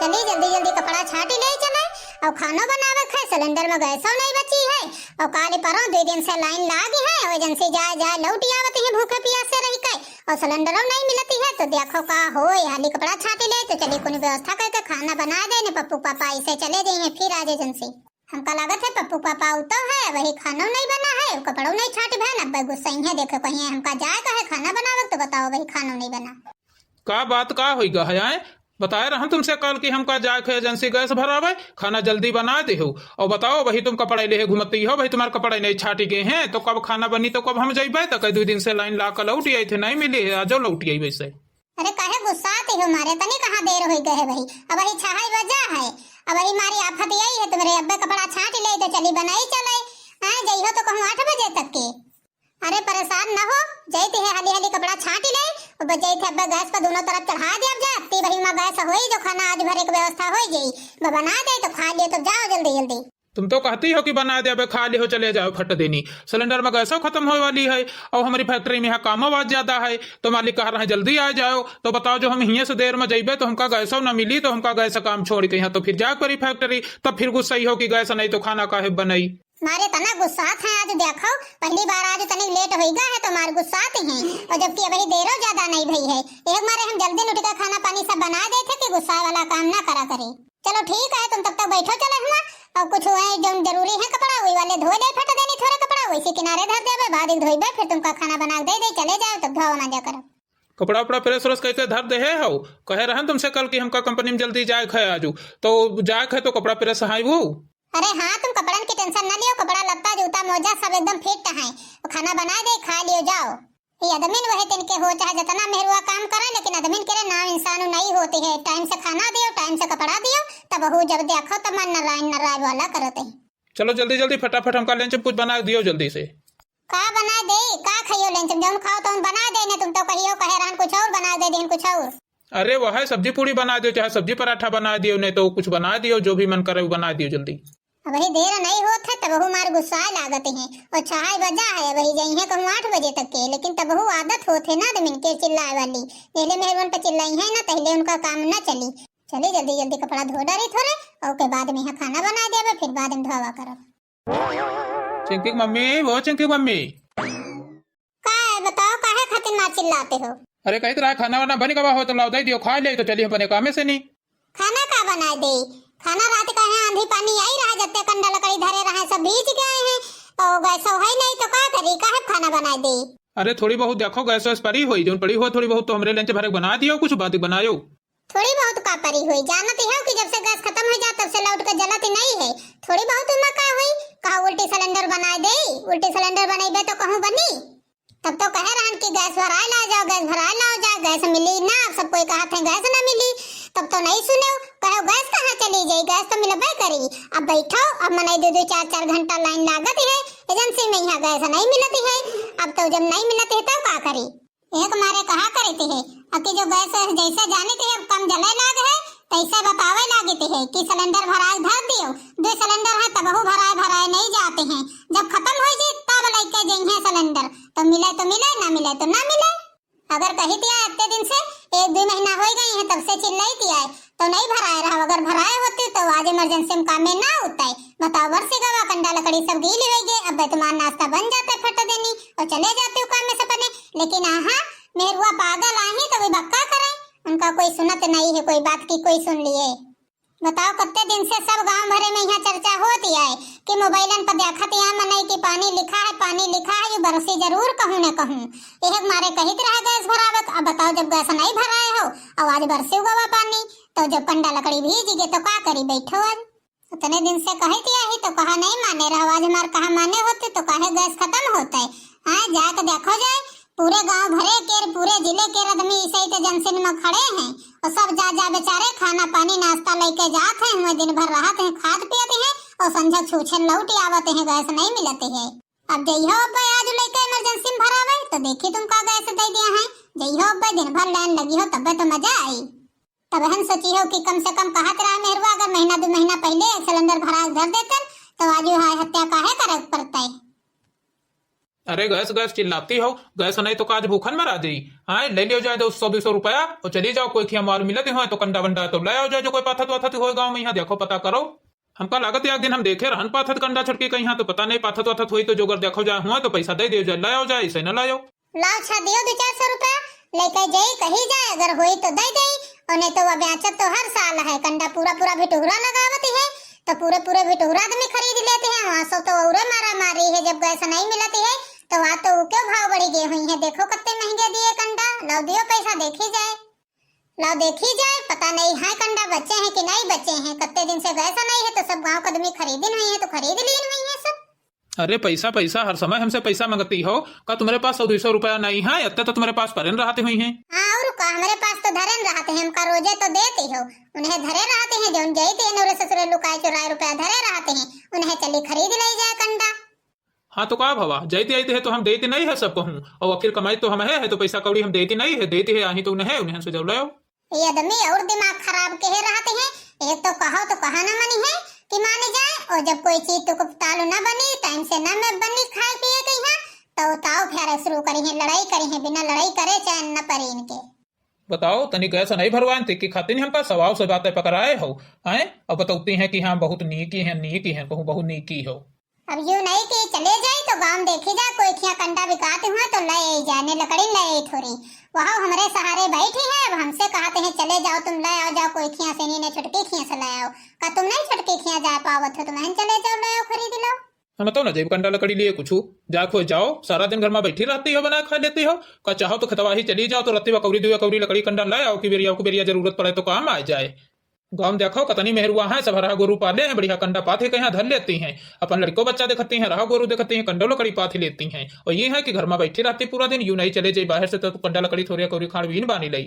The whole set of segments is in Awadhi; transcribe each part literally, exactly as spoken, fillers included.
चली जल्दी जल्दी कपड़ा छाटी लेइ चले, अउ खानो बनावे के है, सिलेंडर में गैसो नहीं बची है, अउ काली परो दुइ दिन से लाइन लागी है, अउ एजेंसी जाए जाए लौटी आवत है भूखे पियास से रहि के, अउ सिलेंडरो नहीं मिलती है, तो देखो का होई, हाली कपड़ा छाटी लेइ, तो चली कोनो व्यवस्था करके खाना बनाइ देइ, न पप्पू पापा ऐसे चले जाइहैं फिर आज एजेंसी। हमका लागत है पप्पू पापा उतो है, वही खानो नहीं बना है, कपड़ो नहीं छाटी भैन, अब गुस्सइहैं, देखो कहिहैं हमका जाए का है खाना बनावे, तो बताओ वही खानो नहीं बना। का बात का होई गा है, आए? बताए रहन तुमसे कल कि हमका जाए के एजेंसी गैस भरावे, खाना जल्दी बनाइ देहु। अउ बताओ, वही तुम कपड़े लेहे घूमती हो, वही तुम्हार कपड़े नहीं छाटी गए हैं, तो कब खाना बनी, तो कब हम जइबे? तो कई दुइ दिन से लाइन लाग के लौटी आई थे, नहीं मिली है, आजो लौटी आई वैसे। अरे काहे गुस्साती हो मारे, तनी कहाँ देर होई गए है वही, अब वही छहाई बजा है, अब वही मारी आफत यही है तुम्हरे, अब्बे कपड़ा छाटी लेइ तो चली बनाई चले, आए जइहो तो कहूँ आठ बजे तक के। अरे परेशान न हो, जइती है हाली हाली कपड़ा छाटी लेइ, अब जइती है अब्बे गैस पर दोनों तरफ चढ़ा दिया जाए, अत्ती वही माँ गैस होई जो खाना आज भरे के व्यवस्था होई जाई, ब-, बना दे तो खा लियो, तब जाओ जल्दी जल्दी। तुम तो कहती हो कि बना दे, अबे खा लियो, चले जाओ फट देनी, सिलेंडर में गैसो खत्म होए वाली है, अउ हमरी फैक्ट्री में यहाँ कामो बहुत ज्यादा है, तो मालिक कह रहे हैं जल्दी आ जाओ, तो बताओ जो हम हियाँ से देर में जइबे तो हमका गैसो न मिली, तो हमका गैस काम छोड़ के यहाँ तो फिर जाए परी फैक्ट्री, तब फिर गुस्सइहो कि गैस नहीं तो खाना काहे बनई। मारे तना गुस्सात हैं आज, देखो पहली बार आज तनिक लेट होई गा है तो मार गुस्सात हैं, अउ जबकि अबही देरो ज्यादा नहीं भई है, एक मारे हम जल्दी उठ के खाना पानी सब बना देइ थे कि गुस्साए वाला काम ना करा करे। चलो ठीक है, तुम तब तक बैठो, चले हुआ अउ कुछ है जो जरूरी है कपड़ा वही वाले धो ले, फट देनी थोड़े कपड़ा वैसे किनारे धर देबे, बाद में धोइबे, फिर तुमका खाना बना के दे दे, चले जाओ तब धोवा मांजा करो। कपड़ा उपड़ा प्रेस व्रेस करके धर देहे हो, कहे रहन तुमसे कल कि हमका कंपनी में जल्दी जाए के है आजू, तो जाए के है तो कपड़ा प्रेस है वो। अरे हाँ, तुम कपड़न की टेंशन न लियो, कपड़ा लत्ता जूता मोजा सब एकदम फिट है, वो खाना बनाए दे, खा लियो जाओ। ये आदमीन वही तिनके हो, चाहे जितना मेहरुआ काम करे, लेकिन आदमीन के रे नाम इंसान नहीं होती है। टाइम से खाना दियो, टाइम से कपड़ा दियो, तब वो जब देखो तब मन नारायण नारायण वाला करत है। चलो जल्दी जल्दी फटाफट हमका लंच में कुछ बना दियो जल्दी से। का बना दे, का खाइयो लंच में? जौन खाओ तौन बना दे, ने तुम तो कहियो कहे रहन कुछ और बना दे, देहन कुछ और। अरे वह है सब्जी पूड़ी बना दियो, चाहे सब्जी पराठा बना दियो, नहीं तो कुछ बना दियो, जो भी मन करे वो बना दियो जल्दी। अबही देर नहीं होत है, तबहू मार गुस्साए लागत हैं। अउ छहाई बजा है, अबही जइहैं कहूँ आठ बजे तक के, लेकिन तबहू आदत होत है ना आदमी के चिल्लाए वाली। जहिले मेहरुअन पर चिल्लाइहैं ना, तहिले उनका काम ना चली। चली जल्दी जल्दी कपड़ा धो डारी थोड़े, अउ ओके बाद में यहाँ खाना बना देबे, फिर बाद में धोवा करब। चिंकी की मम्मी, वो चिंकी की मम्मी। का है बताओ, काहे खातिर मार चिल्लाते हो? अरे कहित रहा खाना वाना बन गवा हो तो लाओ दे दियो, खा ले तो चली अपने कामे से नहीं। खाना का बनाए दे? खाना रात का है, आंधी पानी आई रहा, जत्ते कंडा लकड़ी धरे रहे सब भीज गए हैं, और गैस है नहीं तो का करी, काहे खाना बनाए दे? अरे थोड़ी बहुत देखो गैस वैस पड़ी होई, जौन पड़ी हो थोड़ी बहुत तो हमरे लंच भरे बना दियो, कुछ बात बनायो। थोड़ी बहुत का परी होई, जानत ही हो कि जब से गैस खत्म हो जा तब से लौट के जलत ही नहीं है। थोड़ी बहुत उमा का होई, कहा उल्टी सिलेंडर बनाए दे, उल्टी सिलेंडर बनैबे तो कहूँ बनी। तब तो कहे रहन कि गैस भराए लाओ जाओ, गैस भराए लाओ जाओ, गैस मिली ना, अब सब कोई कहत है गैस ना मिली। तब तो नहीं सुने, कहो गैस कहाँ चली जाई, गैस तो मिलबे करी। अब बैठो, अब मनई दो दो चार चार घंटा लाइन लागत है एजेंसी में, यहाँ गैस नहीं मिलती है। अब तो जब नहीं मिलती है तब का करी? एक मारे कहा करती है, अब की जो गैस वैस जैसे जानी थी, अब कम जले लाग है, तैसे बतावे लागी थी है कि सिलेंडर भराए धर दियो, दो सिलेंडर है तबहू भराए भराए नहीं जाते हैं, जब खत्म हो जाए तब लेके जइहैं सिलेंडर, तो मिले तो मिले, ना मिले तो ना मिले। अगर कही दिया इतने दिन से, एक दो महीना हो गई है तब से चिल्लाई दिया है, तो नहीं भराए रहा, अगर भराए होती तो आज इमरजेंसी में कामे ना होता है। बताओ, बरसी गवा, कंडा लकड़ी सब गीली हो गई, अब तुम्हारा नाश्ता बन जाता है फट देनी और चले जाते हो काम में सपने। लेकिन आहा, मेहरुआ पागल आही तो वे बक्का करे, उनका कोई सुनत नहीं है, कोई बात की कोई सुन लिए। बताओ, कितने दिन से सब गांव भरे में यहाँ चर्चा होती है कि मोबाइलन पर देखत यहाँ मनई कि पानी लिखा है, पानी लिखा है, ये बरसी जरूर कहूँ न कहूँ। यह मारे कहित रहा गैस भरावत, अब बताओ, जब गैस नहीं भराए हो और आज बरसी गवा पानी, तो जब कंडा लकड़ी भीज गए तो का करी, बैठो आज। उतने दिन से कहे दिया ही तो कहा नहीं माने रहो, आज हमार कहा माने होते तो काहे गैस खत्म होते। हाँ, जाके देखो जाए, पूरे गांव भरे के, पूरे जिले के आदमी इसे ही तो जंक्शन में खड़े हैं और सब जा जा बेचारे खाना पानी नाश्ता लेके जात हैं, हुए दिन भर रहत हैं, खात पियत हैं और संझा छूछे लौट आवत हैं, गैस नहीं मिलते है। अब जइहो अब आज लेके इमरजेंसी में भरावे तो देखी तुमका गैस दे दिया है, जइहो अब दिन भर लाइन लगी हो तब तो मजा आई। तब हम सोची हो कि कम से कम कहत रहा मेहरुआ, अगर महीना दो महीना पहले एक सिलेंडर भरा के धर देतन, तो आज यू हाय हत्या काहे करे के पड़ते? अरे गैस, गैस चिल्लाती हो, गैस नहीं तो का आज भूखन मरा जाई। हाँ, ले लियो जाए दो सौ, दो सौ रुपया और चली जाओ, कोई खिया माल मिलत हो तो कंडा वंडा तो ले आओ जाए, जो कोई पाथत वाथत होए गाँव में, यहाँ देखो पता करो। हमका लागत एक दिन हम देखे रहन पाथत कंडा छोटकी कहीं, हाँ तो पता नहीं पाथत वाथत होई तो जोगर देखो जाए हुआ तो पैसा दे दियो जाए, ले आओ जाए, ऐसे न लाओ। लाओ छा दियो दो चार सौ रुपया, लेके जाई कही जाए, अगर होई तो दे देई, और नहीं तो वह बेचत तो हर साल है, कंडा पूरा पूरा भिटुहरा लगावत है, तो पूरे पूरे भिटुहरा आदमी खरीद लेते हैं। वहाँ सो तो औरे मारा मारी है, जब गैस नहीं मिलती है तो वहाँ तो ऊ क्यों भाव बढ़ी गए हुई है। देखो कत्ते महंगे दिए कंडा, लाओ दियो पैसा देखी जाए, लाओ देखी जाए, पता नहीं है कंडा बचे हैं कि नहीं बचे हैं, कत्ते दिन से गैस नहीं है तो सब गाँव के आदमी खरीदिन हुई है तो खरीद लीन हुई है सब। अरे पैसा, पैसा, हर समय हमसे पैसा मांगती हो। का तुम्हारे पास सौ दो सौ रुपया नहीं है? इतने तो तुम्हारे पास परेन रहते हुई हैं। हाँ, और का, हमारे पास तो धरेन रहते हैं, हमका रोजे तो देते हो। उन्हें धरे रहते हैं, जौन जाते हैं नौरे ससुरे लुकाए चुराए रुपया धरे रहते हैं, उन्हें चली खरीद ले जाए कंडा। हाँ तो का भवा, जाते आते है तो हम देते नहीं है सब कहूँ, और आखिर कमाई तो हम है, है तो पैसा कौड़ी हम देते नहीं है, देते है आही तो उन्हें, उन्हें से जौले हो। ये आदमी और दिमाग खराब के रहते हैं, एक तो कहो तो कहा ना मनी है कि माने जाए, और जब कोई चीज तो तालू ना बनी, टाइम से ना में बनी खाए पिए के यहाँ, तो ताव फेरे शुरू करी है, लड़ाई करी है, बिना लड़ाई करे चैन न परी इनके। बताओ, तनी गैस नहीं भरवाएन, तिक्की खातिन हमका सवाल से बातें पकड़ाए हो, हैं? अब बतौती हैं कि हाँ, बहुत नीकी हैं, नीकी हैं, कहूँ बहुत नीकी हो। अब यूं नहीं कि चले जाए तो गांव देखी जाए, कोई खिया कंडा बिकाते हुए तो ले आई जाए, ने लकड़ी ले आई थोड़ी, वह हमरे सहारे बैठी है। अब हमसे कहते हैं चले जाओ तुम, ले आओ जाओ, कोई खिया से नहीं, ने छुटकी खिया से ले आओ। का तुम नहीं छुटकी खिया जा पावत हो, तुम चले जाओ, ले आओ, खरीद लो। हम तो ना जेब कंडा लकड़ी लिए कुछ, जा खो जाओ, सारा दिन घर में बैठी रहती हो, बना खा लेती हो। का चाहो तो खेतवाही चली जाओ, तो रत्ती कौड़ी दुआ कौड़ी लकड़ी कंडा ले आओ कि बेरिया को बेरिया जरूरत पड़े तो काम आ जाए। गाँव देखो कतनी मेहरुआ हैं, सब हरहा गोरू पाले हैं, बढ़िया कंडा पाथे के यहाँ धर लेती हैं, अपन लड़को बच्चा देखती हैं, हरहा गोरू देखती हैं, कंडो लकड़ी पाथे लेती हैं। और ये है कि घर में बैठी रहती पूरा दिन, यूं नहीं चले जाई बाहर से तो कंडा लकड़ी थोड़ी कौड़ी खाड़ बीन बानी लई।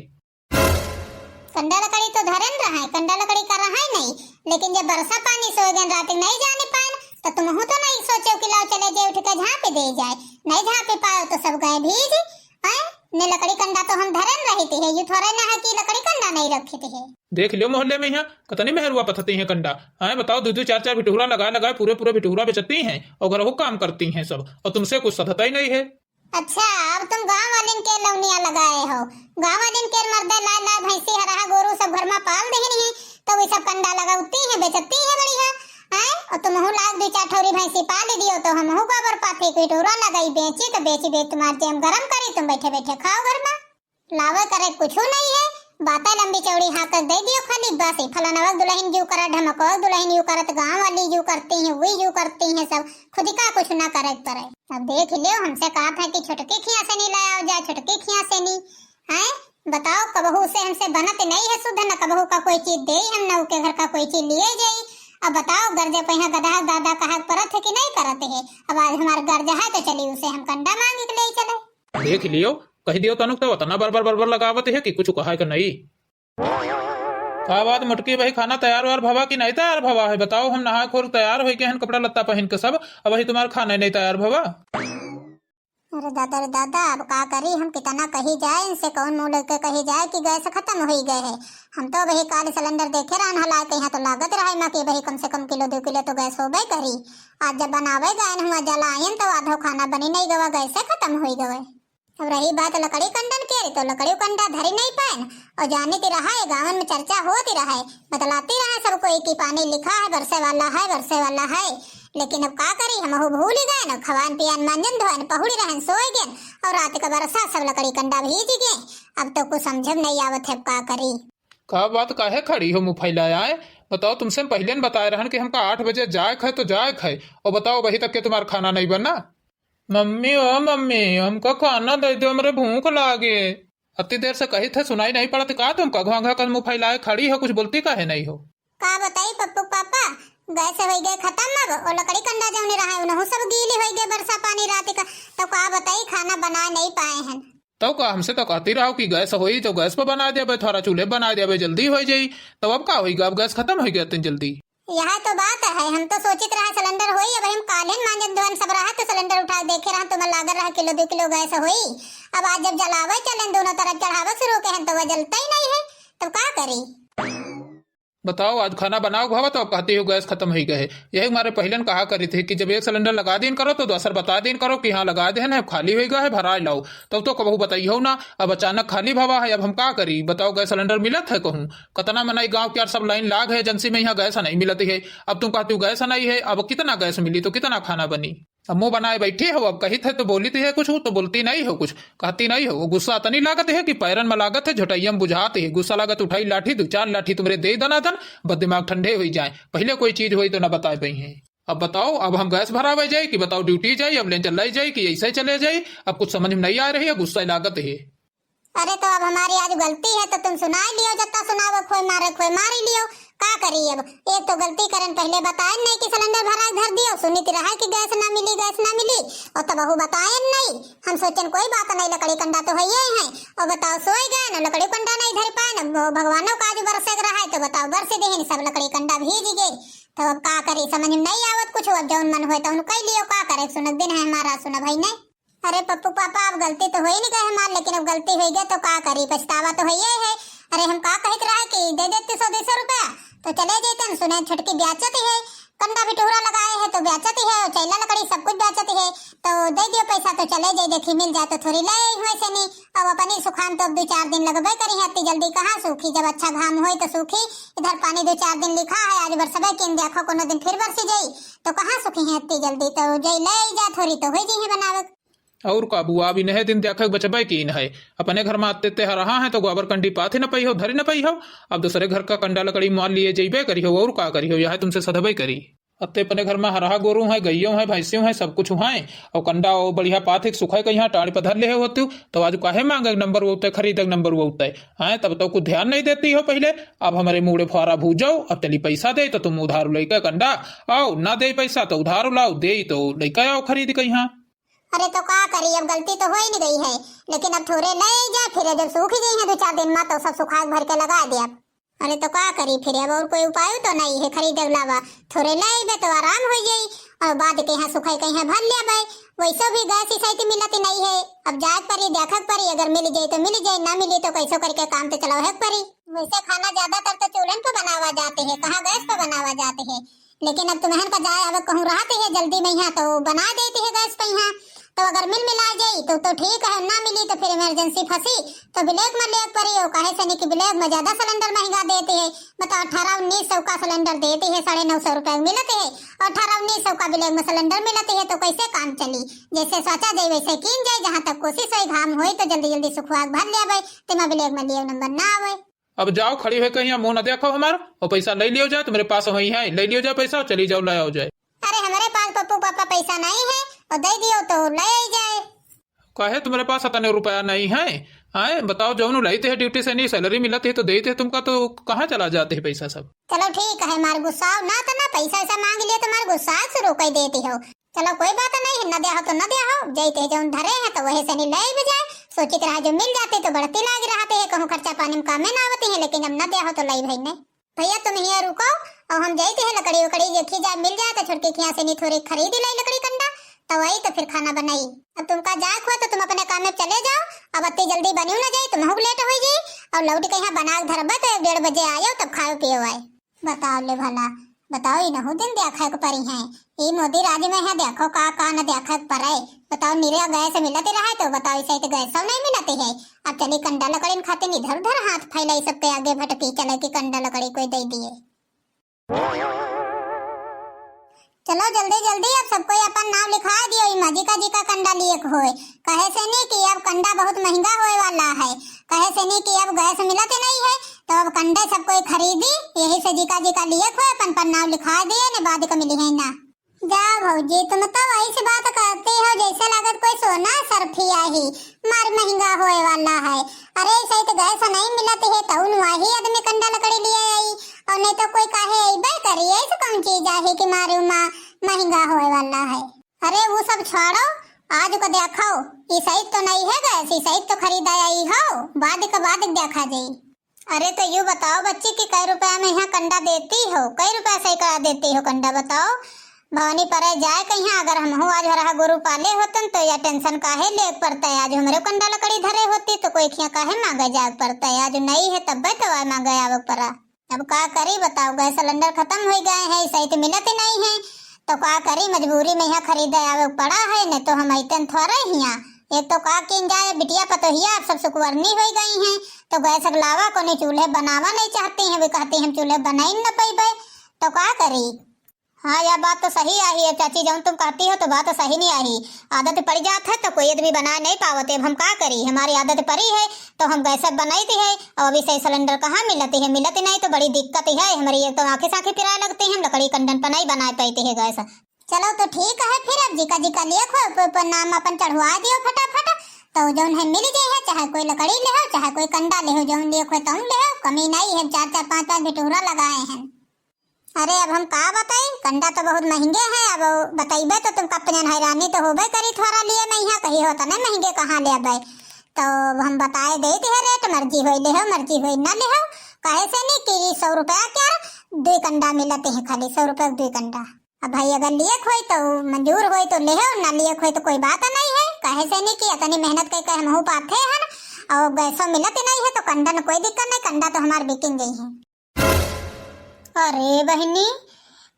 कंडा लकड़ी तो धरेन रहे, कंडा लकड़ी का रहे नहीं, लेकिन जब बरसा पानी सोए गए रात नहीं जाने पाए, तो तुमहू तो नहीं सोचे कि लाओ चले जाए उठ के झाँपे दे जाए, नहीं झाँपे पाए तो सब गए भीज। हैं? ने लकड़ी कंडा तो हम धरेन रही थी, ये थोड़े ना है कि लकड़ी कंडा नहीं रखी थी। देख लियो मोहल्ले में यहाँ कतनी मेहरुआ पथती हैं कंडा। हैं, बताओ, दो दो चार चार भिटुहरा लगाए लगाए पूरे पूरे भिटुहरा बेचती हैं और घरहू काम करती हैं सब, और तुमसे कुछ सधता ही नहीं है। अच्छा, अब तुम गाँव वालिन के लौनिया लगाए हो, गाँव वालिन के मर्दे लाए लाए भैंसी हरहा गोरू सब घर में पाल देहनी है, तो वे सब कंडा लगावती हैं, बेचती है बढ़िया। हैं? और तुमहू लाग दो चार ठौरी भैंसी पाल दियो तो हमहू गोबर पाथे की टूरा लगाई बेची तो बेची बेच तुम्हार जेम गरम करी, तुम बैठे बैठे खाओ घर में। लावे करे कुछ नहीं है, बातें लंबी चौड़ी हाँ कर दे दियो खाली बस, फलाना वक्त दुल्हन यू करा, ढमकवा दुल्हन यू करत, गाँव वाली यू करती हैं, वी यू करती हैं सब, खुद का कुछ ना करे पड़े। अब देख लियो, हमसे कहा था कि छोटके खिया से नहीं लाया जाए, छोटके खिया से नहीं। हैं? बताओ, कबहू से हमसे बनत नहीं है शुद्ध, न कबहू का कोई चीज दे हम, न उके घर का कोई चीज लिए जाई। अब बताओ, गर्जे पे यहाँ गधा दादा कहा परत है कि नहीं करत है? अब आज हमार गर्ज है तो चली उसे हम कंडा मांगे के ले चले। देख लियो, कह दियो तनुक तो उतना बरबर बरबर लगावत है कि कुछ कहा के नहीं। का बात मोटकी भाई, खाना तैयार वार भवा कि नहीं तैयार भवा है? बताओ, हम नहा खोर तैयार होई के हन, कपड़ा लत्ता पहन के सब, अब वही तुम्हार खाना नहीं तैयार भवा। अरे दादा रे दादा, अब का करी हम, कितना कही जाए इनसे, कौन मुंह लेके कही जाए कि गैस खत्म होई गए है। हम तो वही काल सिलेंडर देखे रहन हलाए के यहाँ तो लागत रहे माँ कि वही कम से कम किलो दो किलो तो गैस होबे करी। आज जब बनावे गए हुआ जलायन तो आधो खाना बनी नहीं गवा, गैसे खत्म होई गवे। अब रही बात लकड़ी कंडन के, तो लकड़ी कंडा धरी नहीं पाएन। और जाने ती रहा है, गाँवन में चर्चा होती रहा है, बतलाती रहा है सब कोई कि पानी लिखा है, बरसे वाला है, बरसे वाला है। लेकिन अब का करी, हमहू भूल ही गए न, खवान पियान मांजन धोएन पहुड़ी रहन सोए गेन, और रात का बरसा सब लकड़ी कंडा भीज गए। अब तो कुछ समझ में नहीं आवत है, अब का करी। का बात काहे खड़ी हो मुँह फैलाए? बताओ, तुमसे हम पहले न बताए रहन कि हमका आठ बजे जाए क है तो जाए क है, और बताओ, अबही तक के तुम्हार खाना नहीं बना। मम्मी, ओ मम्मी, हमका खाना दे दो, हमरे भूख लागे। अति देर से कही थे, सुनाई नहीं पड़त का तुमका? घोंघा कर मुँह फैलाए खड़ी हो, कुछ बोलती काहे नहीं हो? का बताई पप्पू पापा, गैस होई गए खत्म, अब ओ लकड़ी कंडा जौने रहा उनहु सब गीली होई गए बरसा पानी रात का, तो का बताई खाना बना नहीं पाए हैं। तो का हमसे तो कहती रहो कि गैस होई तो गैस पर बना देबे, थोड़ा चूल्हे बना देबे, जल्दी हो जाई। तो अब का होई, अब गैस खत्म हो गया इतनी जल्दी। यह तो बात है, हम तो सोचित रहा सिलेंडर होई, अब हम काल्हिन मांजन धोन सब रहा तो सिलेंडर उठा देखे रहा, तुम्हें लागल रहा किलो दो किलो गैस होई। अब आज जब जलावे चलेन दोनों तरफ चढ़ावे शुरू के हैं तो वह जलता ही नहीं है, तब का करी? बताओ, आज खाना बनाओ भावा, तो अब कहती हो गैस खतम होइ गए है। यही मारे पहिलन कहा करी थी कि जब एक सिलेंडर लगा दीन करो तो दूसर बता दीन करो कि हाँ लगा देन है, खाली होइ गए है, भराए लाओ। तब तो कबहू बताई हो ना, अब अचानक खाली भवा है, अब हम का करी? बताओ, गैस सिलेंडर मिलत है कहूँ? कतना मनई गाँव के यार सब लाइन लाग है एजेंसी में, यहाँ गैस नहीं मिलत है। अब तुम कहती हो गैस नहीं है, अब कितना गैस मिली तो कितना खाना बनी? अब मुँह बनाए बैठी हो, अब कहित है तो बोलित है कुछ, तो बोलती नहीं हो कुछ, कहती नहीं हो। वो गुस्सा तनी लागत है कि पैरन में लागत है, झोटैया में बुझात है। गुस्सा लागत उठाई लाठी, दो चार लाठी तुमरे दे दनादन, बस दिमाग ठंडे होइ जाए। पहिले कोई चीज होई तो ना बताए पई है। अब बताओ, अब हम गैस भरावे जाई कि बताओ ड्यूटी जाई, अब लेन चलाई जाई कि ऐसे चले जाई? अब कुछ समझ में नहीं आ रही है, गुस्सा लागत है। अरे तो अब हमारी आज गलती है तो तुम सुनाई लियो, जत्ता सुनावे खोए मारे खोए मारी लियो। का करी अब, एक तो गलती करन पहिले बताए नहीं कि सिलेंडर भरा के धर दियो, सुनित रहा कि गैस ना मिली, गैस ना मिली, और तब बहू बताए नहीं। हम सोचन कोई बात नहीं, लकड़ी कंडा तो है ही है। और बताओ, सोए गए ना, लकड़ी कंडा नहीं धर पाए ना, वो भगवानों का आज बरसे के रहा है तो बताओ, बरसे देहन सब लकड़ी कंडा भीज गए। तो अब का करी, समझ में नहीं आवत कुछ। अब जौन मन होए तौन कह लियो, का करे, सुनत दिन है हमारा, सुना भाई ने। अरे पप्पू पापा, अब गलती तो हो ही नहीं गए हमार, लेकिन अब गलती हो गई तो का करी, पछतावा तो है ही है। अरे हम का कहित रहा कि दे देती सौ दो सौ रुपया तो चले जैतन, सुने छोटकी ब्याचत है, कंडा भी टुहरा लगाए है तो ब्याचत है, और चैला लकड़ी सब कुछ ब्याचत है, तो दे दियो पैसा तो चले जाई, देखी मिल जाए तो थोड़ी ले आई हुए से नहीं। अब अपनी सुखान तो अब दो चार दिन लगबे करी है, इतनी जल्दी कहाँ सूखी, जब अच्छा घाम होई तो सूखी, इधर पानी दो चार दिन लिखा है, आज बरसबे किन, देखो कोनो दिन फिर बरसी जाई, तो कहाँ सूखी है इतनी जल्दी, तो जाई ले आई जा, थोड़ी तो हो जी है बनावे। और का बुआ, अब इन्हें दिन देखे बचबे की इन्हें, अपने घर में आते ते हरहा है तो गोबर कंडी पाथे न पई हो, धरी न पई हो, अब दूसरे घर का कंडा लकड़ी मार लिए जइबे करी हो, और का करी हो, यह तुमसे सधबे करी। अत्ते अपने घर में हरहा गोरू है, गइयों है, भैंसियों है, सब कुछ है, और कंडा और बढ़िया पाथे सुखाए कहीं टाड़ी पर धर ले होती, तो आज काहे मांगे नंबर वो उते, खरीदे नंबर वो उते, हैं, तब तो कुछ ध्यान नहीं देती हो पहिले। अब हमारे मूड़े फुहारा भूजो, अब चली पैसा दे तो तुम उधार लेके कंडा आओ, ना दे पैसा तो उधार लाओ, दे तो लेके आओ खरीद कहीं। अरे तो का करी, अब गलती तो हो ही नहीं गई है, लेकिन अब थोड़े ले जा, फिर जब सूख गई है दो चार दिन में तो सब सुखा के भर के लगा दे अब। अरे तो का करी फिर, अब और कोई उपाय तो नहीं है खरीदे के अलावा, थोड़े ले आइबे तो आराम हो जाई, और बाद के यहाँ सुखाई के यहाँ भर लेबे। वैसे भी गैस इस साइड मिलत नहीं है, अब जाए के परी, देखे के परी, अगर मिल जाई तो मिल जाई, ना मिली तो कैसो करके काम तो चलावे के परी। वैसे खाना ज्यादातर तो चूल्हन पर बनावा जाते हैं, कहाँ गैस पर बनावा जाते हैं, लेकिन अब तुम्हन का जाए आवे कहूँ रहत है जल्दी में यहाँ तो बना देती है गैस पे यहाँ, तो अगर मिल मिला जाई तो, तो ठीक है, ना मिली तो फिर इमरजेंसी फंसी तो ब्लैक में लेके पड़ी हो, काहे से नहीं कि ब्लैक में ज्यादा सिलेंडर महंगा देती है। बताओ, अठारह उन्नीस सौ का सिलेंडर देती है, साढ़े नौ सौ रुपये मिलते है, और अठारह उन्नीस सौ का ब्लैक में सिलेंडर मिलते है, तो कैसे काम चली? जैसे सोचा जाए वैसे कीन जाए, जहाँ तक कोशिश होई, घाम होई तो जल्दी जल्दी सुखवा के भर ले आवे, तेमा ब्लैक में लिए नंबर ना आवे। अब जाओ, खड़ी होके कहीं मुँह न देखो हमार, और पैसा ले लियो जाए, तुम्हारे पास वही है, ले लियो जाए पैसा, चली जाओ, ले आओ जाए। अरे, हमारे पास पप्पू पापा पैसा नहीं है, और दे दियो तो ले आई जाए। काहे तुम्हारे पास इतने रुपया नहीं है? आए, बताओ, जौन लेते हैं ड्यूटी से नहीं, सैलरी मिलती है तो देते हैं तुमका, तो कहाँ चला जाते हैं पैसा सब? चलो ठीक है, मार गुस्साओ ना, तो ना पैसा ऐसा मांग लियो तो मार गुस्सा शुरू कर देती हो। चलो कोई बात नहीं है, न द्या हो तो न द्या हो, जैते जौन धरे हैं तो वही से नहीं ले भी जाए। सोचित रहा जो मिल जाते तो बढ़ती लाग रहते हैं, कहूँ खर्चा पानी में कामे ना आवती है, लेकिन जब न द्या हो तो लाई भाई ने। भैया तुम हियाँ रुको, और हम जाते हैं लकड़ी उकड़ी देखी जाए, मिल जाए तो छोटकी खिया से नहीं थोड़ी खरीद लाई लकड़ी कंडा, तो वही तो फिर खाना बनाई। अब तुमका जाए हुआ तो तुम अपने काम में चले जाओ, अब अत्ती जल्दी बनियो ना जाए, तुम लेट हो जाए, और लौट के यहाँ बना के धरबा तो एक डेढ़ बजे आयो तब खाओ पियो आए। बताओ ले भला, बताओ, इनहू दिन देखै के परी है। ई मोदी राज में है, देखो का का न देखै के परै। बताओ, निरा गैस मिलत रहा है तो बताओ, इसे तो गैस सब नहीं मिलत है। अब चली कंडा लकड़ीन खातिर इधर उधर हाथ फैलाई, सबके आगे भटकी चले कि कंडा लकड़ी कोई दे दिए। चलो जल्दी जल्दी अब सबको अपन नाम लिखा दियो, ई मजिका जिका कंडा लिए के होए। कहे से नहीं कि अब कंडा बहुत महंगा होए वाला है, कहे से नहीं कि अब गैस मिलत नहीं है, तो अब कंडे सब कोई खरीदी, यही से जिका जिका लिए के होए अपन पर नाम लिखा दिए, ने बाद का मिली है ना। जा भौजी, तुम तो वैसे बात करती हो जैसे लागत कोई सोना सरफिया ही मार महंगा होए वाला है। अरे सही तो गैस नहीं मिलत है, तो उन वही आदमी कंडा लकड़ी लिए आई, और नहीं तो कोई काहे अइबे करी। ऐसे कौन चीज आहे कि मारू माँ महंगा होए वाला है। अरे वो सब छोड़ो, आज को देखो, ई सही तो नहीं है गैस, ई सही तो खरीदा आई हो, बाद के बाद देखा जाई। अरे तो यू बताओ बच्ची कि कै रुपया में यहाँ कंडा देती हो, कै रुपया सही करा देती हो कंडा, बताओ। भवानी परे जाए कहिया, अगर हमहू आज हरहा गोरू पाले होतन तो या टेंशन काहे ले पड़ता है, आज हमरे कंडा लकड़ी धरे होती तो कोई खिया काहे मांगे जाए पड़ता है, आज नहीं है तब्बे तो आए मांगे आवे पड़ा। अब का करी बताओ, गैस सिलेंडर खतम होइ गए हैं, सही तो मिलत ही नहीं है, तो का करी, मजबूरी में यहाँ खरीदे आवे पड़ा है, नहीं तो हम अइतन थोड़े हियाँ। एक तो का किन जाए, बिटिया पतोहिया अब सब सुकुवारनी होइ गई हैं, तो गैस के लावा कोनी चूल्हे बनावा नहीं चाहती हैं, वे कहती हम चूल्हे बनाई न पइबे, तो का करी। हाँ, यह बात तो सही आही है चाची, जौन तुम कहती हो तो बात तो सही नहीं आही। आदत पड़ जात है तो कोई आदमी बनाए नहीं पावत है। अब हम का करी, हमारी आदत पड़ी है तो हम गैस बनाई थी है। और अभी से सिलेंडर कहाँ मिलती है, मिलती नहीं तो बड़ी दिक्कत ही है हमारी। एक तो आँखें साँखें पिराए लगती हैं, हम लकड़ी कंडन पर नहीं बनाए पाती है गैस। चलो तो ठीक है फिर, अब जिका जिका लिए खो प-, प-, नाम अपन चढ़वा दियो फटाफट, तो जौन है मिल जाए है, चाहे कोई लकड़ी ले हो, चाहे कोई कंडा ले हो, जौन लिए खो तौन ले हो, कमी नहीं है, चार चार पाँच पाँच बिटूरा लगाए हैं। अरे अब हम का बताई, कंडा तो बहुत महंगे हैं, अब बताइबे तो तुमका अपने हैरानी तो होबे करी, थोड़ा लिए नहीं है, कही हो तने महंगे कहाँ ले अबे। तो अब हम बताए देत है रेट, मर्जी होई ले हो, मर्जी होई ना ले हो। कहे से नहीं कि सौ रुपया क्या, दुई कंडा मिलते हैं खाली, सौ रुपया के दुई कंडा। अब भाई अगर लिए होई तो मंजूर होई तो ले हो, ना लिए होई तो कोई बात नहीं है। कहे से नहीं कि इतनी मेहनत करके हमहू पाथे हन, और गैसो मिलत नहीं है तो कंडा न कोई दिक्कत नहीं, कंडा तो हमार बिकिन गई है। अरे बहिनी,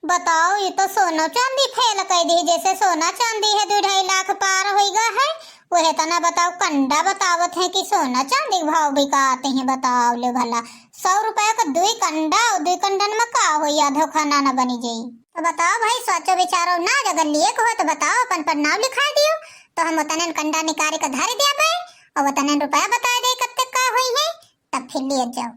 बताओ, ये तो सोना चांदी फेल कर दी, जैसे सोना चांदी है दो ढाई लाख पार होइगा है, वह तना बताओ, कंडा बतावत है कि सोना चांदी के भाव बिकाते हैं। बताओ ले भला, सौ रुपया का दुई कंडा, और दुई कंडन में का होई, आधो खाना न बनी जाई। तो बताओ भाई, सोचो विचारो ना, अगर लिए को हो तो बताओ, अपन पर नाव लिखा दियो, तो हम उतने कंडा निकाल के धर दिया भाई, और उतने रुपया बता दे कब तक का होई है, तब फिर लिए जाओ।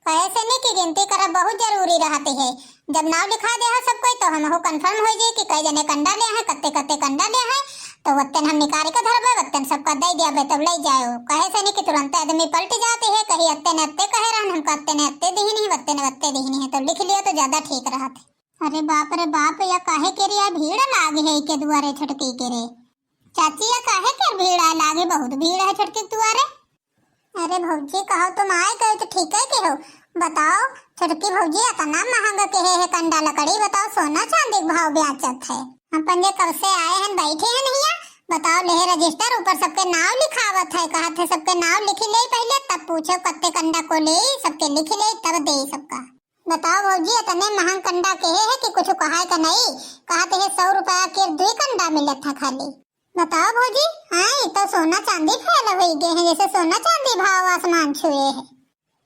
कहे से नहीं कि गिनती करब बहुत जरूरी रहती है। जब नाव लिखा दे हो सब कोई तो हमहू confirm हो जाए कि कई जने कंडा ले हैं, कत्ते कत्ते कंडा ले हैं, तो वत्तन हम निकाल के धरबे, वत्तन सबका दे दियाबे, तब ले जाओ। कहे से नहीं कि तुरंत आदमी पलट जाते हैं, कहीं अत्ते ने अत्ते कहे रहन, हमका अत्ते ने अत्ते दीही नहीं, वत्ते ने वत्ते दीही नहीं, तो लिख लियो तो ज्यादा ठीक रहत है। अरे बाप रे बाप, या काहे के रे या भीड़ लागे है के दुआरे छोटकी के रे? चाची, या काहे के भीड़ आ लागे, बहुत भीड़ है छोटकी के दुआरे। अरे भौजी, कहो तुम आए गए तो ठीक है के हो। बताओ छोटकी भौजी, इतना महंगा के है, है कंडा लकड़ी, बताओ सोना चांदी के भाव बेचत है। हम पंजे कब से आए हैं, बैठे हैं नहीं है। बताओ ले रजिस्टर ऊपर सबके नाव लिखावत है, कहत है सबके नाव लिख ले पहले, तब पूछो कत्ते कंडा को ले, सबके लिख ले तब दे सबका। बताओ भौजी, इतने महंग कंडा के है कि कुछ कहाए का नहीं, कहत है सौ रुपया के दुई कंडा मिलत है खाली। बताओ भौजी, हाँ, ई तो सोना चांदी फेल होई गए हैं, जैसे सोना चांदी भाव आसमान छुए है।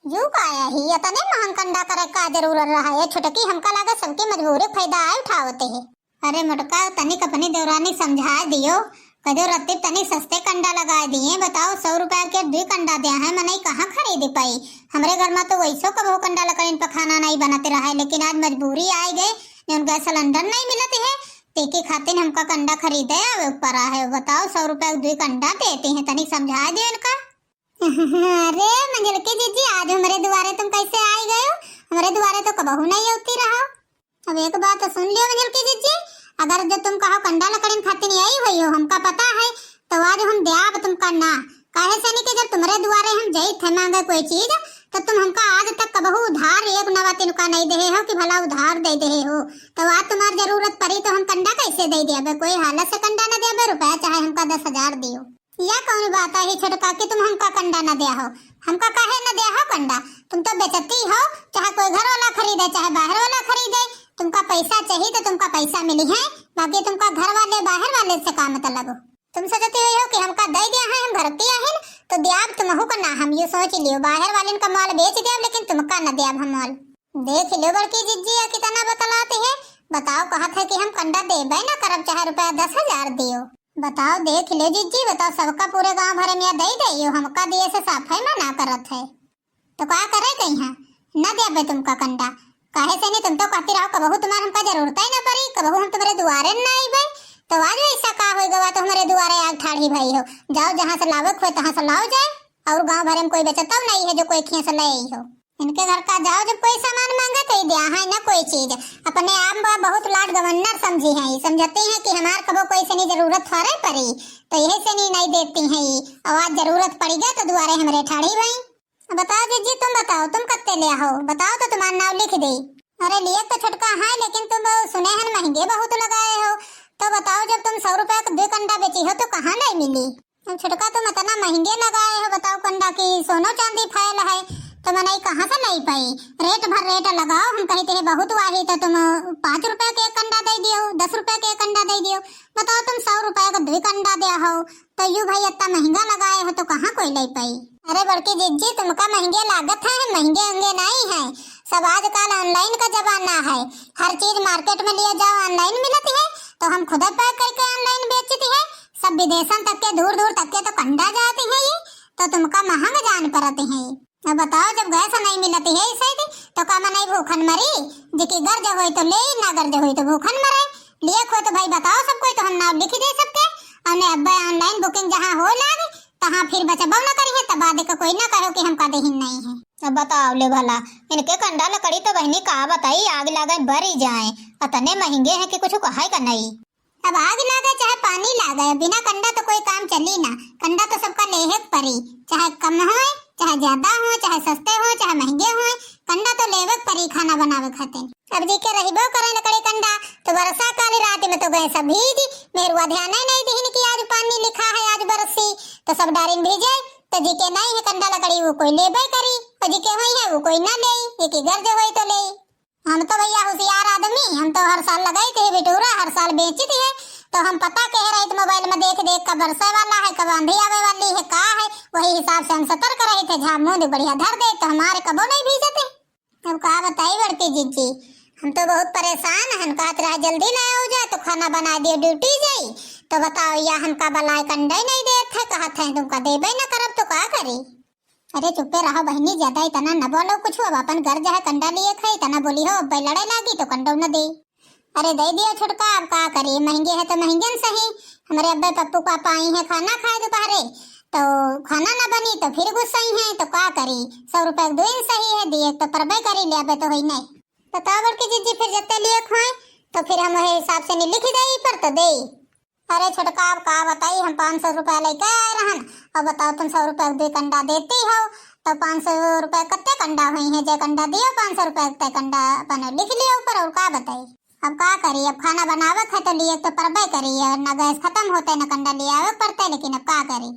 यू का आया ही, इतने महंग कंडा करे का जरूरत रहा है? छोटकी, हमका लगा सबकी मजबूरी फायदा आए उठावते है। अरे मोटका, तनिक अपनी देवरानी समझा दियो, कजो रत्ती तनिक सस्ते कंडा लगा दिए। बताओ, सौ रुपया के दुई कंडा दिया है, मनई कहाँ खरीद पाई? हमरे घर में तो वैसो कबहू कंडा लकड़ीन पर खाना नहीं बनते रहा है, लेकिन आज मजबूरी आए गए, जौन गैस सिलेंडर नहीं मिलते है, तेके खातिर हमका कंडा खरीदे आवे पड़ा है। बताओ, सौ रुपया के दुई कंडा देते हैं, तनिक समझा दे इनका। अरे मंझलकी जिज्जी, आज हमरे दुआरे तुम कैसे आई गयो? हमरे दुआरे तो कबहू नहीं होती रहो। अब एक बात तो सुन लियो मंझलकी जिज्जी, अगर जो तुम कहो कंडा लकड़ीन खातिर आई हुई हो, हमका पता है, तो आज हम द्याब तुमका ना। काहे से नहीं कि जब तुम्हरे दुआरे हम जाई थे मांगे कोई चीज, तो तुम हमका आज तक कबहू उधार एक नवा तिनका नहीं देहे हो कि भला उधार दे देहे हो। तो आज तुम्हार जरूरत पड़ी तो हम कंडा कैसे दे दियाबे? कोई हालत से कंडा न दियाबे, रुपया चाहे हमका दस हजार दियो। या कौन बात आई छोटका कि तुम हमका कंडा न दिया हो? हमका काहे न दिया हो कंडा? तुम तो बेचती हो, चाहे कोई घर वाला खरीदे, चाहे बाहर वाला खरीदे। तुमका पैसा चाहिए तो तुमका पैसा मिली है, बाकी तुमका घर वाले बाहर वाले से का मतलब हो? तुम सोचती हुई हो कि हमका दे दिया है, हम घर की आहिन, तो द्याब तुमहू का ना। हम यू सोच लियो, बाहर वालिन का माल बेच द्याब, लेकिन तुमका न द्याब हम माल। देख लियो बड़की जिज्जी, या कितना बतलाती है। बताओ, कहत है कि हम कंडा देबे ना करब, चाहे रुपया दस हजार दियो। बताओ, देख लियो जिज्जी, बताओ, सबका पूरे गांव भरे में या दे दे, यो हमका दिए से साफे मना करत है। तो का करे कहीं है, न देबे तुमका कंडा। काहे से नहीं, तुम तो कहती रहो, कबहू तुम्हार हमका जरूरत ही न पड़ी, कबहू हम तुम्हारे दुआरे न आईबे। तो आज वैसा का होई गवा तो हमारे दुआरे आग ठाढ़ी भई हो। जाओ, जहाँ से लावे खोए तहाँ से लाओ जाए, और गांव भरे में कोई बेचता नहीं है जो कोई खिया से ले आई हो। इनके घर का जाओ, जब कोई सामान मांगे तो ये दिया है ना कोई चीज। अपने आप में बहुत लाड गवर्नर समझी है, समझती है कि हमार कबो कोई से नहीं जरूरत फरे पड़ी, तो यही से नहीं, नहीं देती है। और आज जरूरत पड़ी गई तो दुआरे हमारे ठाढ़ी भई। बताओ जिज्जी, तुम बताओ, तुम कत्ते ले हो? बताओ तो तुम्हार नाव लिख दे। अरे लिए तो छोटका है, लेकिन तुम सुने हन महंगे बहुत लगाए हो, तो बताओ जब तुम सौ रुपया के दो कंडा बेची हो तो कहाँ नहीं मिली? अब छोटका तुम इतना महंगे लगाए हो, बताओ कंडा की सोनो चांदी फैल है, तो मनई कहाँ से लई पाई? रेट भर रेट लगाओ, हम कहित है बहुत वाही तो तुम पाँच रुपया के एक कंडा दे दियो, दस रुपया के एक कंडा दे दियो। बताओ तुम सौ रुपया का दुई कंडा दिया हो, तो यू भाई इतना महंगा लगाए हो तो कहाँ कोई लई पाई? अरे बड़की जिज्जी, तुमका महंगे लागत है, महंगे अंगे नहीं है। सब आजकल online का जमाना है, हर चीज market में लिया जाओ online मिलती है, तो हम खुद pack करके online बेचती है। सब विदेशन तक के, दूर दूर तक के तो कंडा जाती है ये, तो तुमका महंग जान पड़ती है। अब बताओ, जब गैस नहीं मिलती है इसे थी, तो का मनई भूखन मरी? जेकी गर्ज होई तो ले, ना गर्ज होई तो भूखन मरे। लिए खोई तो भाई बताओ सब कोई, तो हम नाम लिखी दे सबके। और ने अब्बे online booking जहाँ हो लाग, तहाँ फिर बचबो न करी है, तब बाद के कोई ना कहो कि हमका देहिन नहीं है। अब बताओ ले भला, इनके कंडा लकड़ी तो बहिनी का बताई, आग लागे बरी जाए, अतने महंगे हैं कि कुछ कहे का नहीं। अब आग लागे चाहे पानी लागे, बिना कंडा तो कोई काम चली ना। कंडा तो सबका लेहे के परी, चाहे कम होए, चाहे ज्यादा होए, चाहे सस्ते होए, चाहे महंगे होए, कंडा तो लेवे के परी खाना बनावे खातिर। अब जेके रहिबो करे लकड़ी कंडा, तो बरसा काली रात में तो गैस भीजी, मेहरुआ ध्यान ही नहीं दिहिन कि आज पानी लिखा है, आज बरसी, तो सब डारिन भीजे। तो जेके नहीं है कंडा लकड़ी, वो कोई लेबे करी, और जेके होई है, वो कोई ना लेई, जेकी गर्ज होई तो लेई। हम तो भैया होशियार आदमी, हम तो हर साल लगाई थे बिटूरा, हर साल बेची थे। तो हम पता कह रहे थे mobile में देख देख, कब बरसे वाला है, कब आंधी आवे वाली है, का है, वही हिसाब से हम सतर्क रहे थे। झामुंद बढ़िया धर दे तो हमारे कबो नहीं भीजते। अब का बताई बड़की जिज्जी, हम तो बहुत परेशान हन। कहत रहा जल्दी ले आओ जाए तो खाना बना दियो, duty जाई। तो बताओ या हमका बलाए कंडे नहीं देत है, कहत है तुमका देबे न करब तो का करी? अरे चुप्पे रहो बहिनी, ज्यादा इतना न बोलो कुछ। अब अपन गर्ज है कंडा लिए खाई, इतना बोली हो, अब लड़े लागी तो कंडो न दे। अरे दे दियो छोटका, अब का करी, महंगे है तो महंगे न सही। हमरे अब्बे पप्पू पापा आई हैं खाना खाए दोपहरे, तो खाना न बनी तो फिर गुस्साई हैं, तो का करी? सौ रुपया के दुइन सही है, दिए तो परबे करी, ले अबे तो होई नहीं। बताओ बड़की जिज्जी, फिर जत्ते लिए खोए तो फिर हम वही हिसाब से नहीं लिखी दे पर तो दे। अरे छोटका, अब का बताई, हम पाँच सौ रुपया लेके आए रहन, और बताओ तुम सौ रुपया के दुई कंडा देती हो, तो पाँच सौ रुपया कत्ते कंडा हुई हैं, जे कंडा दियो पाँच सौ रुपया के, ते कंडा अपन लिख लियो ऊपर, और का बताई। अब का करी, अब खाना बनावे के है तो लिए तो परबे करी, और ना गैस खत्म होते, ना कंडा ले आवे के पड़ते, लेकिन अब का करी।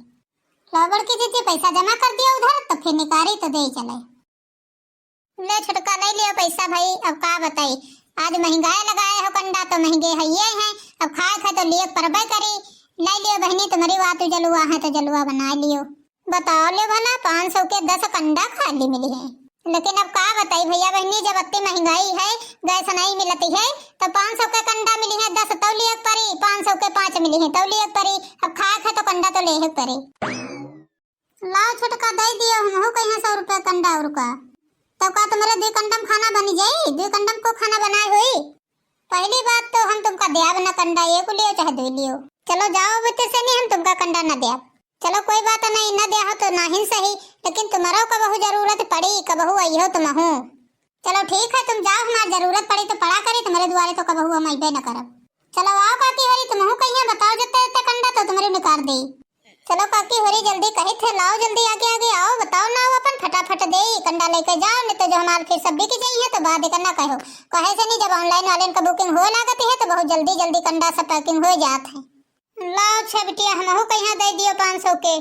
लो बड़की जिज्जी, पैसा जमा कर दियो उधर, तो फिर निकारी तो दे चले। ले छोटका, ले लियो पैसा भाई, अब का बताई, आज महंगाई लगाए हो कंडा तो महंगे है ये हैं, अब खाए खाए तो लिए परबे करी। ले लियो बहिनी, तुम्हारी बात जलुआ है तो जलुआ बना लियो। बताओ ले भला, पाँच सौ के दस कंडा खाली मिली है, लेकिन अब का बताई भैया बहिनी, जब अत्ती महंगाई है, गैस नहीं मिलती है, तो पाँच सौ के कंडा मिली है दस, तो लिए परी, पाँच सौ के पाँच मिली है तो लिए परी। अब खाए खाए तो कंडा तो ले परी। लाओ छोटका, दे दियो, हमहू कहिया सौ रुपया कंडा और का। तब का तुम्हारे दुई कंडम खाना बनी जाई? दुई कंडम को खाना बनाए हुई? पहली बात तो हम तुमका द्याब ना कंडा, एक लियो चाहे दुई लियो। चलो जाओ, अब इतने से नहीं हम तुमका कंडा ना द्याब। चलो कोई बात नहीं, ना द्या हो तो नाहिन सही, लेकिन तुम्हारो कबहू जरूरत पड़ी, कबहू आई हो तुमहू। चलो ठीक है, तुम जाओ, हमार जरूरत पड़ी तो पड़ा करी, तुम्हारे दुआरे तो कबहू हम अइबे न करब। चलो आओ काकी होरी, तुमहू कहिया बताओ जत्ते जत्ते कंडा तो तुम्हारे निकाल दे। चलो काकी होरी जल्दी कही थे, लाओ जल्दी आगे आगे आओ, बताओ ना अपन फटाफट दे, कंडा लेके जाओ, नहीं तो जो हमारे फिर सब बिक जाई है तो बाद का ना कहो। कहे से नहीं, जब online वाले का booking हो लागत है तो बहुत जल्दी जल्दी कंडा सब packing हो जात है। लाओ छे बिटिया, हमहू कहिया दे दियो पाँच सौ के।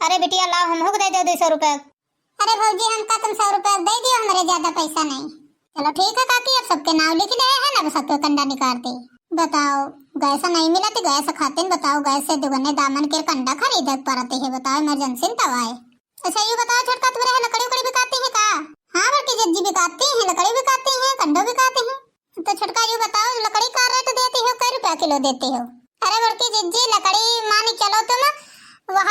अरे बिटिया लाओ, हमहू के दे दो दो सौ रुपया। अरे भौजी, हमका तुम सौ रुपया दे दियो, हमरे ज्यादा पैसा नहीं। चलो ठीक है काकी, अब सबके नाव लिख दे है ना, अब सबके कंडा निकाल दे। बताओ, गैस नहीं मिलत, गैस खातिन बताओ, गैस से दुगने दामन के कंडा खरीदे के पड़त है, बताओ, emergency न तब आए। अच्छा ये बताओ छोटका, तुम्हारे यहाँ लकड़ी उकड़ी बिकाती है का? हाँ बड़की जिज्जी, बिकाती है, लकड़ी बिकाती है, कंडो बिकाती है। तो छोटका यू बताओ, लकड़ी का रेट देती हो, कै रुपया किलो देती हो? अरे बड़की जिज्जी, लकड़ी मानी चलो तुम, वह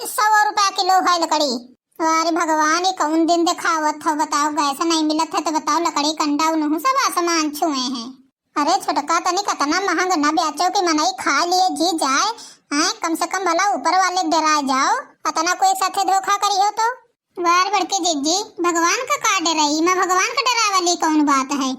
सौ रुपया किलो है लकड़ी। अरे भगवान, ये कौन दिन दिखावत हो, बताओ, गैस नहीं मिलत है तो बताओ, लकड़ी कंडा उनहू सब आसमान छुए हैं। अरे छोटका, तनी कतना महंग न बेचो कि मनई खा लिए जी जाए, हैं? कम से कम भला ऊपर वाले के डराए जाओ, अतना कोई साथे धोखा करी हो तो। वार बड़की जिज्जी, भगवान का का डराई? मैं भगवान का डराए वाली कौन बात है?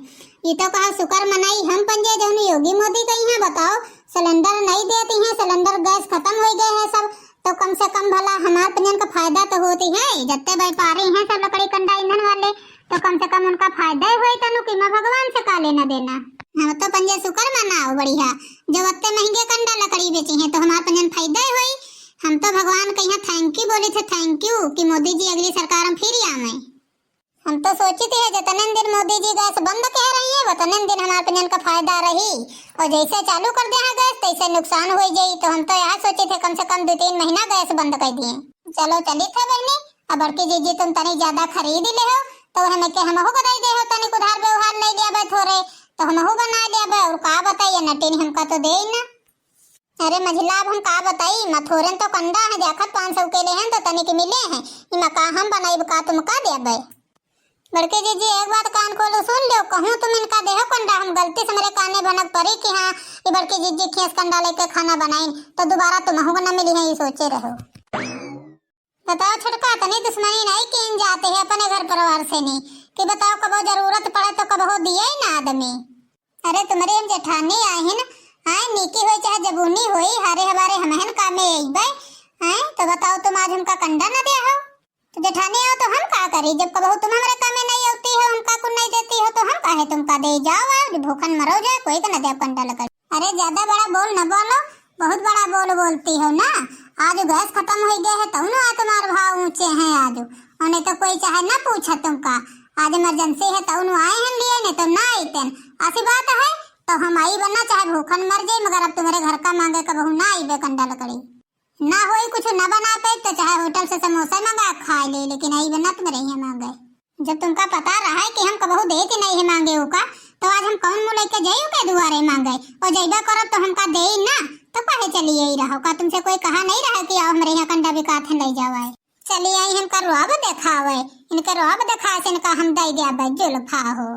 ये तो कहा शुक्र मनाई हम पंजे जौन योगी मोदी कही हैं। बताओ, सिलेंडर नहीं देती हैं, सिलेंडर गैस खत्म हो गए हैं सब, तो कम से कम भला हमार पंजन का फायदा तो होती है। जत्ते व्यापारी हैं सब लकड़ी कंडा ईंधन वाले, तो कम से कम उनका फायदा ही होई तनु कि मैं भगवान से का लेना देना। हम तो पंजे शुक्र मनाओ बढ़िया, जब अत्ते महंगे कंडा लकड़ी बेची हैं तो हमार पंजन फायदा ही होई। हम तो भगवान कहिया thank you बोली थे, thank you कि मोदी जी अगली सरकार में फिर आवे। हम तो सोचित है, जतने दिन मोदी जी गैस बंद कह रही है, वतने दिन हमार पंजन का फायदा रही, और जैसे चालू कर दे हैं गैस, तैसे नुकसान हो जाई। तो हम तो यह सोचित है, कम से कम दो तीन महीना गैस बंद कर दिए। चलो, चलित है बहनी, अब बड़की जीजी तुम तनी ज्यादा खरीद ले हो, तो हमें के हमहू को दे दे हो, तनी उधार व्यवहार ले लिया बे थोरे, तो हमहू बना लिया बे। और का बताइए नटिन, हमका तो दे ही ना। अरे मझिला, अब हम का बताई, मथुरन तो कंडा है, देखत पाँच सौ के ले हैं तो तनिक मिले हैं, इमा का हम बनाइब, का तुमका देबे? बड़की जीजी, एक बात कान खोलो सुन लो, कहूँ तुम इनका देहो कंडा, हम गलती से हमरे काने भनक पड़ी कि हाँ, ये बड़की जीजी खींच कंडा लेके खाना बनाइन, तो दोबारा तुमहू को न मिली है, ये सोचे रहो। बताओ छोटका, तनी दुश्मनी नहीं कीन जाते है अपने घर परिवार से नहीं, कि बताओ कबो जरूरत पड़े तो कबो दिए ही ना आदमी। अरे तुम्हारे हम जेठानी आए हैं ना, आए नीकी होई चाहे जबूनी होई, हारे हमारे हमहन कामे अइबे, हैं? तो बताओ तुम आज हमका कंडा न दे हो, तो जेठानी आओ तो हम का करी, जब कबहू तुम हमारे कामे नहीं होती हो, हमका कुछ नहीं देती हो, तो हम काहे तुमका दे? जाओ आओ, जो भूखन मरो जाए, कोई का न दे कंडा लकड़ी। अरे ज्यादा बड़ा बोल न बोलो, बहुत बड़ा बोल बोलती हो ना। आज गैस खत्म हो गए है, तउनो आ तुम्हारे भाव ऊंचे हैं आज, और नहीं तो कोई चाहे ना पूछे तुमका। आज इमरजेंसी है, तउनो आए हैं लिए, नहीं तो ना आईतेन। ऐसी बात है तो हम आई बना, चाहे भूखन मर जाए, मगर अब तुम्हारे घर का मांगे कबहू ना आईबे कंडा लकड़ी। ना होई कुछ ना बना पे तो चाहे होटल से समोसा मंगा खा ले, लेकिन आई बना तुम्हारे यहाँ मांगे। जब तुमका पता रहा है कि हम कबहू देत ही नहीं है मांगे ओका, तो आज हम कौन मुँह लेके जाई ओके दुआरे मांगे? और जइबा करब तो हमका दे ही ना, तो काहे चली आई रहो? का तुमसे कोई कहा नहीं रहा कि आओ हमरे यहाँ कंडा बिकात है, ले जाओ आए? चली आई हमका रुआब देखावे, इनके रुआब देखा से इनका हम दे दिया बे जुल्फा हो।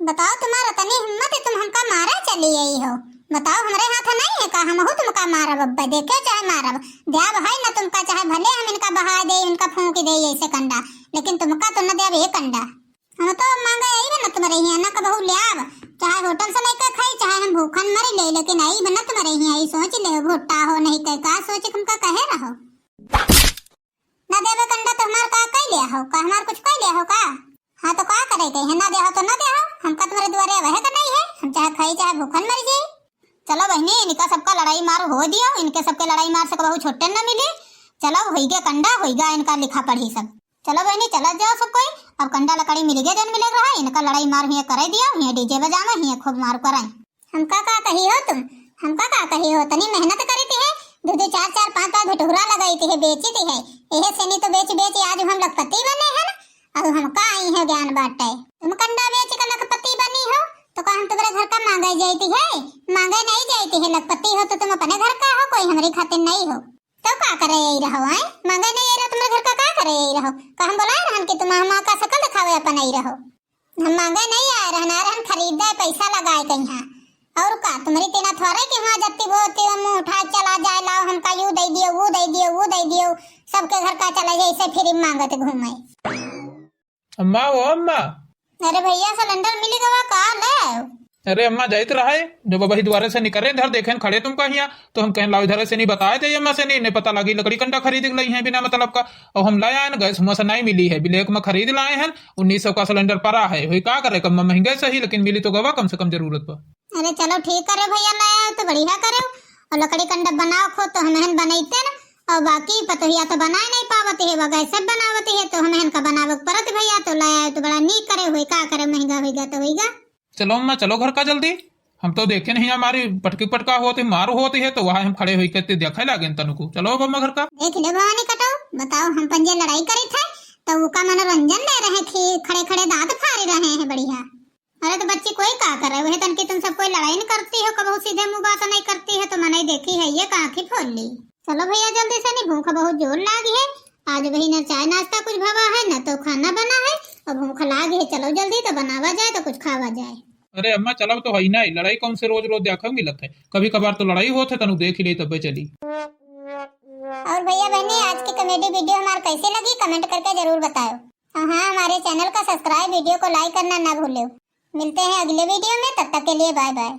बताओ तुम्हारा तनी हिम्मत है, तुम हमका मारा चली आई हो। बताओ हमरे हाथ नहीं है का, हमहू तुमका मारब, अब्बे देखे चाहे मारब, द्याब है ना तुमका, चाहे भले हम इनका बहा दे, इनका फूंक दे ऐसे कंडा, लेकिन तुमका तो न द्याब ये कंडा। हम तो अब मांगे आई बना तुम्हारे यहाँ, ना कबहू ल्याब, चाहे होटल से लेके खाई, चाहे हम भूखन मर ले, लेकिन आई बना तुम्हारे यहाँ, आई सोच ले, भुट्टा हो नहीं कह का सोच के हमका कहे रहो। ना देबे कंडा तो हमार का कह लिया हो का, हमार कुछ कह लिया हो का? हाँ तो का करे के है, ना दे हो तो ना दे हो, हमका तुम्हारे दुआरे वह का नहीं है, हम चाहे खाई चाहे भूखन मर जाई। चलो बहनी, इनका सबका लड़ाई मार हो दियो, इनके सबके लड़ाई मार से कबहू छोटे न मिली। चलो होइगे कंडा, होइगा इनका लिखा पढ़ी सब। चलो बहनी, चला जाओ सब कोई, अब कंडा लकड़ी मिल गया, जन मिले रहा, इनका लड़ाई मार हिये करे दियो, हिये डीजे बजावे, हिये खूब मार कराए। हमका का कही हो तुम, हमका का कही हो, तनी मेहनत करी थी है, दो दो चार चार पाँच पाँच भटूरा लगाई थी है, बेची थी है, यह सेनी तो बेच बेच आज हम लखपति बने हैं ना, अब हमका आई है ज्ञान बाटे। तुम कंडा बेच के लखपति बनी हो, तो का हम तुम्हारे घर का मांगे जाती है? मांगे नहीं जाती है, लखपति हो तो तुम अपने घर का हो, कोई हमारी खातिर नहीं हो। तो का करे आई रहो, आए? मांगे नहीं आई रहो, तुम्हारे घर का का करे आई रहो? का हम बोलाए रहन कि तुम हम का शकल दिखावे अपन आई रहो? हम मांगे नहीं आए रहन, आए रहन खरीदे, पैसा लगाए कहीं। और का, तुम्हारी तीना थोड़े कि हाँ जत्ती बोती वो मुंह उठा चला जाए, लाओ हमका यू दे दियो, वो दे दियो, वो दे दियो, सबके घर का चला जाए, ऐसे फ्री मांगत घूमे। अम्मा, ओ अम्मा। अरे भैया, सिलेंडर मिल गवा का ले? अरे अम्मा, जाइत रहे, जब वही द्वारे से निकरे, इधर देखेन खड़े तुमका हियाँ, तो हम कहेन, "लाओ, इधर से नहीं बताए थे, ये अम्मा से नहीं, नहीं पता लगी, लकड़ी कंडा खरीद के लाई हैं बिना मतलब का।" और हम ले आए न, गैस हुआं से नहीं मिली है, ब्लैक में खरीद लाए हैं, उन्नीस सौ का सिलेंडर पड़ा है, वही का करे, कम महंगे सही, लेकिन मिली तो गवा कम से कम जरूरत पर। अरे चलो ठीक करे भैया, ले आए तो बढ़िया करे, और लकड़ी कंडा बनाओ खो तो हम हन बनैते न, और बाकी पतोहिया तो बनाए नहीं पावत है, वह गैस से बनावत है, तो हम हन का बनावे के परत भैया, तो ले आए तो बड़ा नीक करे, हुई का करे, महंगा होइगा तो होइगा। चलो अम्मा, चलो घर का जल्दी। हम तो देखे नहीं, हमारी पटकी पटका होती, मार होती है, तो वहाँ हम खड़े हुई के देखे लागे तनु को। चलो अब अम्मा घर का। देख ले भवानी कटो, बताओ हम पंजे लड़ाई करे थे, तो उका मनोरंजन ले रहे थे, खड़े खड़े दांत फाड़ रहे हैं बढ़िया। अरे तो बच्ची कोई का करे, वही तन की तुम सब कोई लड़ाई नहीं करती हो, कबहू सीधे मुंह बात नहीं करती है, तो मने देखी है ये का आँखी फोड़ ली। चलो भैया जल्दी से नहीं, भूख बहुत जोर लागी है, आज वही ना चाय नाश्ता कुछ भवा है, ना तो खाना बना है, और भूख लागी है। चलो जल्दी तो बनावा जाए, तो कुछ खावा जाए। अरे अम्मा, चलो तो है ही ना, लड़ाई कौन से रोज रोज देखा मिलत है, कभी कभार तो लड़ाई होत है, तनु देख ही ले तबे चली। और भैया बहनी, आज की कॉमेडी वीडियो हमार कैसे लगी, कमेंट करके जरूर बताओ। और हाँ, हमारे चैनल का सब्सक्राइब, वीडियो को लाइक करना ना भूलो। मिलते हैं अगले वीडियो में, तब तक के लिए बाय बाय।